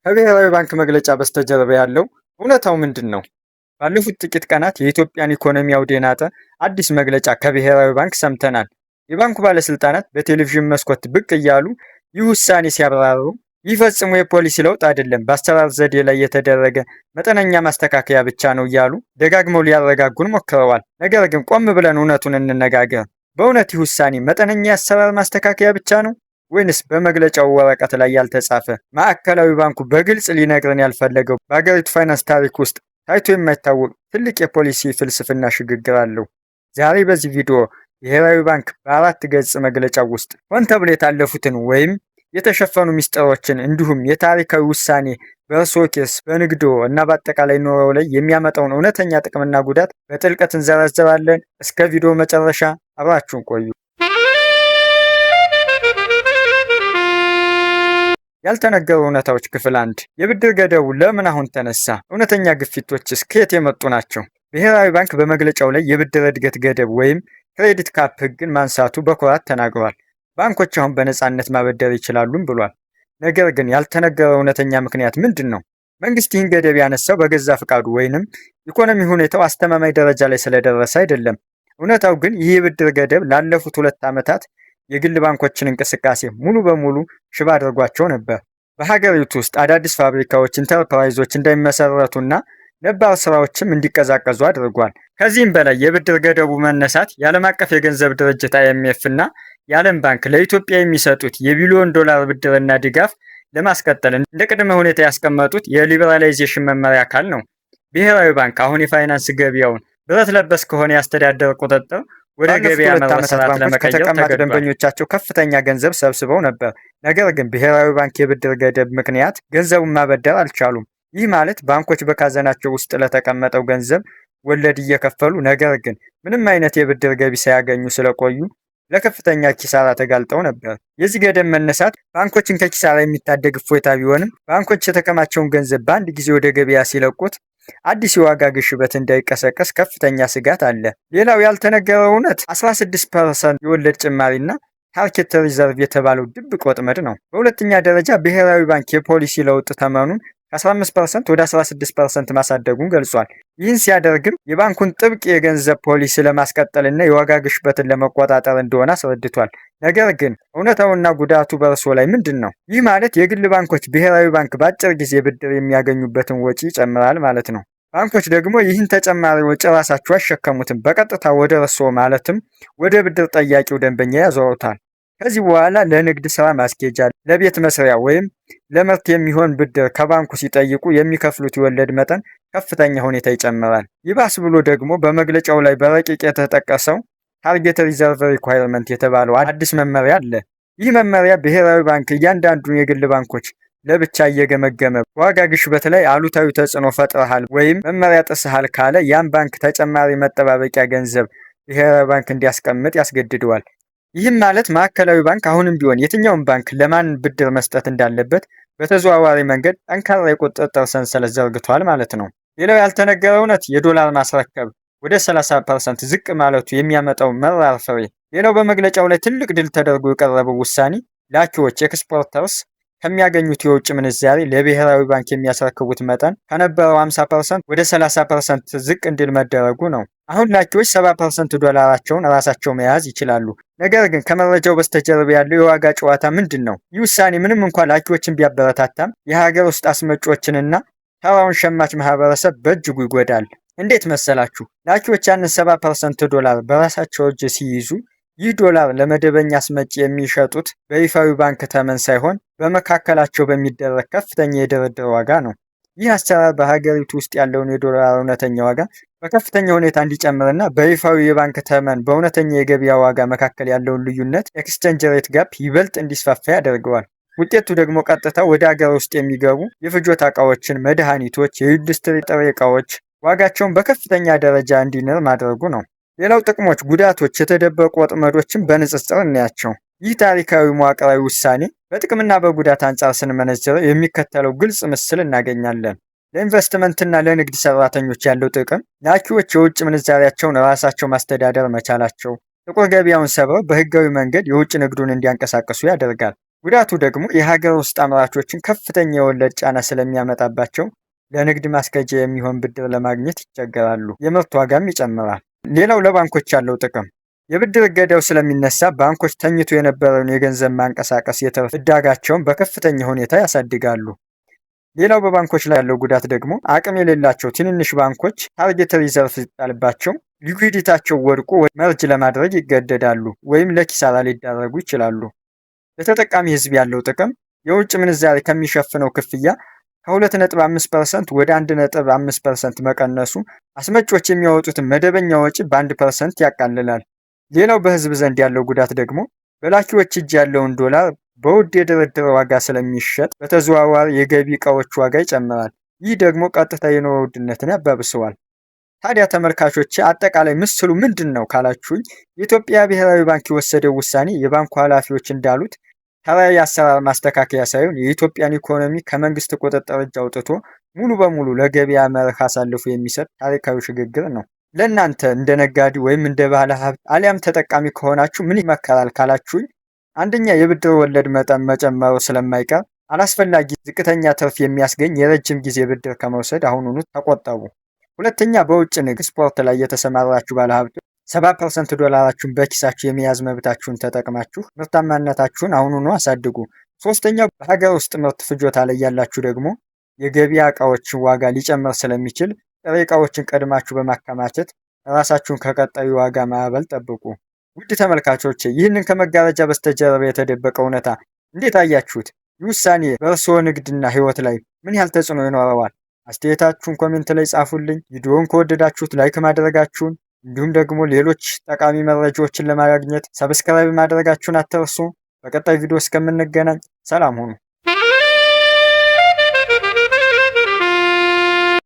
ከብሔራዊ ባንክ መግለጫ በስተጀርባ ያለው እውነታው ምንድን ነው? ባለፉት ጥቂት ቀናት የኢትዮጵያን ኢኮኖሚ አውድ የናጠ አዲስ መግለጫ ከብሔራዊ ባንክ ሰምተናል። የባንኩ ባለስልጣናት በቴሌቪዥን መስኮት ብቅ እያሉ ይህ ውሳኔ ሲያብራሩ፣ ይህ ፈጽሞ የፖሊሲ ለውጥ አይደለም፣ በአሰራር ዘዴ ላይ የተደረገ መጠነኛ ማስተካከያ ብቻ ነው እያሉ ደጋግመው ሊያረጋጉን ሞክረዋል። ነገር ግን ቆም ብለን እውነቱን እንነጋገር። በእውነት ይህ ውሳኔ መጠነኛ የአሰራር ማስተካከያ ብቻ ነው ወይንስ በመግለጫው ወረቀት ላይ ያልተጻፈ፣ ማዕከላዊ ባንኩ በግልጽ ሊነግረን ያልፈለገው በአገሪቱ ፋይናንስ ታሪክ ውስጥ ታይቶ የማይታወቅ ትልቅ የፖሊሲ ፍልስፍና ሽግግር አለው? ዛሬ በዚህ ቪዲዮ ብሔራዊ ባንክ በአራት ገጽ መግለጫው ውስጥ ሆን ተብሎ የታለፉትን ወይም የተሸፈኑ ሚስጥሮችን እንዲሁም የታሪካዊ ውሳኔ በእርስዎ ኪስ፣ በንግድዎ እና በአጠቃላይ ኑሮው ላይ የሚያመጣውን እውነተኛ ጥቅምና ጉዳት በጥልቀት እንዘረዝራለን። እስከ ቪዲዮ መጨረሻ አብራችሁን ቆዩ። ያልተነገሩ እውነታዎች ክፍል አንድ። የብድር ገደቡ ለምን አሁን ተነሳ? እውነተኛ ግፊቶችስ ከየት የመጡ ናቸው? ብሔራዊ ባንክ በመግለጫው ላይ የብድር እድገት ገደብ ወይም credit cap ህግን ማንሳቱ በኩራት ተናግሯል። ባንኮች አሁን በነፃነት ማበደር ይችላሉም ብሏል። ነገር ግን ያልተነገረው እውነተኛ ምክንያት ምንድን ነው? መንግስት ይህን ገደብ ያነሳው በገዛ ፈቃዱ ወይንም ኢኮኖሚ ሁኔታው አስተማማኝ ደረጃ ላይ ስለደረሰ አይደለም። እውነታው ግን ይህ የብድር ገደብ ላለፉት 2 ዓመታት የግል ባንኮችን እንቅስቃሴ ሙሉ በሙሉ ሽባ አድርጓቸው ነበር። በሀገሪቱ ውስጥ አዳዲስ ፋብሪካዎች፣ ኢንተርፕራይዞች እንዳይመሰረቱና ነባር ስራዎችም እንዲቀዛቀዙ አድርጓል። ከዚህም በላይ የብድር ገደቡ መነሳት የዓለም አቀፍ የገንዘብ ድርጅት አይኤምኤፍ እና የዓለም ባንክ ለኢትዮጵያ የሚሰጡት የቢሊዮን ዶላር ብድርና ድጋፍ ለማስቀጠል እንደ ቅድመ ሁኔታ ያስቀመጡት የ liberalization መመሪያ አካል ነው። ብሔራዊ ባንክ አሁን የፋይናንስ ገበያውን ብረት ለበስ ከሆነ የአስተዳደር ቁጥጥር ወደ ባለፉት ገበያ ሁለት መር ዓመታት ስርዓት ባንኮች ለመቀየር ከተቀማጭ ተገዷል። ደንበኞቻቸው ከፍተኛ ገንዘብ ሰብስበው ነበር። ነገር ግን ብሔራዊ ባንክ የብድር ገደብ ምክንያት ገንዘቡን ማበደር አልቻሉም። ይህ ማለት ባንኮች በካዝናቸው ውስጥ ለተቀመጠው ገንዘብ ወለድ እየከፈሉ ነገር ግን ምንም አይነት የብድር ገቢ ሳያገኙ ስለቆዩ ለከፍተኛ ኪሳራ ተጋልጠው ነበር። የዚህ ገደብ መነሳት ባንኮችን ከኪሳራ የሚታደግ እፎይታ ቢሆንም፣ ባንኮች የተከማቸውን ገንዘብ በአንድ ጊዜ ወደ ገበያ ሲለቁት አዲስ የዋጋ ግሽበት እንዳይቀሰቀስ ከፍተኛ ስጋት አለ። ሌላው ያልተነገረው እውነት 16% የወለድ ጭማሪና target reserve የተባለው ድብቅ ወጥመድ ነው። በሁለተኛ ደረጃ ብሔራዊ ባንክ የፖሊሲ ለውጥ ተመኑን ከ15% ወደ 16% ማሳደጉን ገልጿል። ይህን ሲያደርግም የባንኩን ጥብቅ የገንዘብ ፖሊሲ ለማስቀጠልና የዋጋ ግሽበትን ለመቆጣጠር እንደሆነ አስረድቷል። ነገር ግን እውነታውና ጉዳቱ በእርስዎ ላይ ምንድን ነው? ይህ ማለት የግል ባንኮች ብሔራዊ ባንክ በአጭር ጊዜ ብድር የሚያገኙበትን ወጪ ይጨምራል ማለት ነው። ባንኮች ደግሞ ይህን ተጨማሪ ወጪ ራሳቸው አይሸከሙትም። በቀጥታ ወደ እርስዎ ማለትም ወደ ብድር ጠያቂው ደንበኛ ያዞሩታል። ከዚህ በኋላ ለንግድ ስራ ማስኬጃ፣ ለቤት መስሪያ ወይም ለምርት የሚሆን ብድር ከባንኩ ሲጠይቁ የሚከፍሉት የወለድ መጠን ከፍተኛ ሁኔታ ይጨምራል። ይባስ ብሎ ደግሞ በመግለጫው ላይ በረቂቅ የተጠቀሰው target reserve requirement የተባለው አዲስ መመሪያ አለ። ይህ መመሪያ ብሔራዊ ባንክ እያንዳንዱን የግል ባንኮች ለብቻ እየገመገመ በዋጋ ግሽበት ላይ አሉታዊ ተጽዕኖ ፈጥረሃል ወይም መመሪያ ጥሰሃል ካለ ያን ባንክ ተጨማሪ መጠባበቂያ ገንዘብ ብሔራዊ ባንክ እንዲያስቀምጥ ያስገድደዋል። ይህም ማለት ማዕከላዊ ባንክ አሁንም ቢሆን የትኛውን ባንክ ለማን ብድር መስጠት እንዳለበት በተዘዋዋሪ መንገድ ጠንካራ የቁጥጥር ሰንሰለት ዘርግቷል ማለት ነው። ሌላው ያልተነገረ እውነት የዶላር ማስረከብ ወደ 30% ዝቅ ማለቱ የሚያመጣው መራር ፍሬ። ሌላው በመግለጫው ላይ ትልቅ ድል ተደርጎ የቀረበው ውሳኔ ላኪዎች exporters ከሚያገኙት የውጭ ምንዛሬ ለብሔራዊ ባንክ የሚያስረክቡት መጠን ከነበረው 50% ወደ 30% ዝቅ እንዲል መደረጉ ነው። አሁን ላኪዎች 70% ዶላራቸውን ራሳቸው መያዝ ይችላሉ። ነገር ግን ከመረጃው በስተጀርባ ያለው የዋጋ ጨዋታ ምንድን ነው? ይህ ውሳኔ ምንም እንኳን ላኪዎችን ቢያበረታታም የሀገር ውስጥ አስመጪዎችንና ተራውን ሸማች ማህበረሰብ በእጅጉ ይጎዳል። እንዴት መሰላችሁ? ላኪዎች ያንን 70% ዶላር በራሳቸው እጅ ሲይዙ ይህ ዶላር ለመደበኛ አስመጪ የሚሸጡት በይፋዊ ባንክ ተመን ሳይሆን በመካከላቸው በሚደረግ ከፍተኛ የድርድር ዋጋ ነው። ይህ አሰራር በሀገሪቱ ውስጥ ያለውን የዶላር እውነተኛ ዋጋ በከፍተኛ ሁኔታ እንዲጨምርና በይፋዊ የባንክ ተመን በእውነተኛ የገበያ ዋጋ መካከል ያለውን ልዩነት exchange rate gap ይበልጥ እንዲስፋፋ ያደርገዋል። ውጤቱ ደግሞ ቀጥታ ወደ ሀገር ውስጥ የሚገቡ የፍጆታ እቃዎችን፣ መድኃኒቶች፣ የኢንዱስትሪ ጥሬ ዕቃዎች ዋጋቸውን በከፍተኛ ደረጃ እንዲንር ማድረጉ ነው። ሌላው ጥቅሞች፣ ጉዳቶች፣ የተደበቁ ወጥመዶችን በንጽጽር እናያቸው። ይህ ታሪካዊ መዋቅራዊ ውሳኔ በጥቅምና በጉዳት አንጻር ስንመነዝረው የሚከተለው ግልጽ ምስል እናገኛለን። ለኢንቨስትመንትና ለንግድ ሰራተኞች ያለው ጥቅም ላኪዎች የውጭ ምንዛሪያቸውን ራሳቸው ማስተዳደር መቻላቸው ጥቁር ገበያውን ሰብረው በህጋዊ መንገድ የውጭ ንግዱን እንዲያንቀሳቅሱ ያደርጋል። ጉዳቱ ደግሞ የሀገር ውስጥ አምራቾችን ከፍተኛ የወለድ ጫና ስለሚያመጣባቸው ለንግድ ማስኬጃ የሚሆን ብድር ለማግኘት ይቸገራሉ። የምርት ዋጋም ይጨምራል። ሌላው ለባንኮች ያለው ጥቅም የብድር እገዳው ስለሚነሳ ባንኮች ተኝቶ የነበረውን የገንዘብ ማንቀሳቀስ የትርፍ ዕዳጋቸውን በከፍተኛ ሁኔታ ያሳድጋሉ። ሌላው በባንኮች ላይ ያለው ጉዳት ደግሞ አቅም የሌላቸው ትንንሽ ባንኮች target reserve ሲጣልባቸው liquidity ያቸው ወድቆ merge ለማድረግ ይገደዳሉ ወይም ለኪሳራ ሊዳረጉ ይችላሉ። ለተጠቃሚ ሕዝብ ያለው ጥቅም የውጭ ምንዛሬ ከሚሸፍነው ክፍያ ከ2.5% ወደ 1.5% መቀነሱ አስመጪዎች የሚያወጡትን መደበኛ ወጪ በ1% ያቃልላል። ሌላው በህዝብ ዘንድ ያለው ጉዳት ደግሞ በላኪዎች እጅ ያለውን ዶላር በውድ የድርድር ዋጋ ስለሚሸጥ በተዘዋዋሪ የገቢ ዕቃዎች ዋጋ ይጨምራል። ይህ ደግሞ ቀጥታ የኑሮ ውድነትን ያባብሰዋል። ታዲያ ተመልካቾች አጠቃላይ ምስሉ ምንድን ነው ካላችሁኝ፣ የኢትዮጵያ ብሔራዊ ባንክ የወሰደው ውሳኔ የባንኩ ኃላፊዎች እንዳሉት ተራ የአሰራር ማስተካከያ ሳይሆን የኢትዮጵያን ኢኮኖሚ ከመንግስት ቁጥጥር እጅ አውጥቶ ሙሉ በሙሉ ለገበያ መርህ አሳልፎ የሚሰጥ ታሪካዊ ሽግግር ነው። ለእናንተ እንደ ነጋዴ ወይም እንደ ባለ ሀብት አሊያም ተጠቃሚ ከሆናችሁ ምን ይመከራል ካላችሁኝ፣ አንደኛ የብድር ወለድ መጠን መጨመሩ ስለማይቀር አላስፈላጊ ዝቅተኛ ትርፍ የሚያስገኝ የረጅም ጊዜ ብድር ከመውሰድ አሁኑኑ ተቆጠቡ። ሁለተኛ በውጭ ንግድ ኤክስፖርት ላይ የተሰማራችሁ ባለሀብቶች 70% ዶላራችሁን በኪሳችሁ የመያዝ መብታችሁን ተጠቅማችሁ ምርታማነታችሁን አሁኑኑ አሳድጉ። ሶስተኛው በሀገር ውስጥ ምርት ፍጆታ ላይ ያላችሁ ደግሞ የገበያ ዕቃዎችን ዋጋ ሊጨምር ስለሚችል ጥሬ ዕቃዎችን ቀድማችሁ በማከማቸት ራሳችሁን ከቀጣዩ ዋጋ ማዕበል ጠብቁ። ውድ ተመልካቾች ይህንን ከመጋረጃ በስተጀርባ የተደበቀ እውነታ እንዴት አያችሁት? ይህ ውሳኔ በእርስዎ ንግድና ሕይወት ላይ ምን ያህል ተጽዕኖ ይኖረዋል? አስተያየታችሁን comment ላይ ጻፉልኝ። ቪዲዮውን ከወደዳችሁት like ማድረጋችሁን እንዲሁም ደግሞ ሌሎች ጠቃሚ መረጃዎችን ለማግኘት subscribe ማድረጋችሁን አትርሱ። በቀጣይ ቪዲዮ እስከምንገናኝ ሰላም ሁኑ።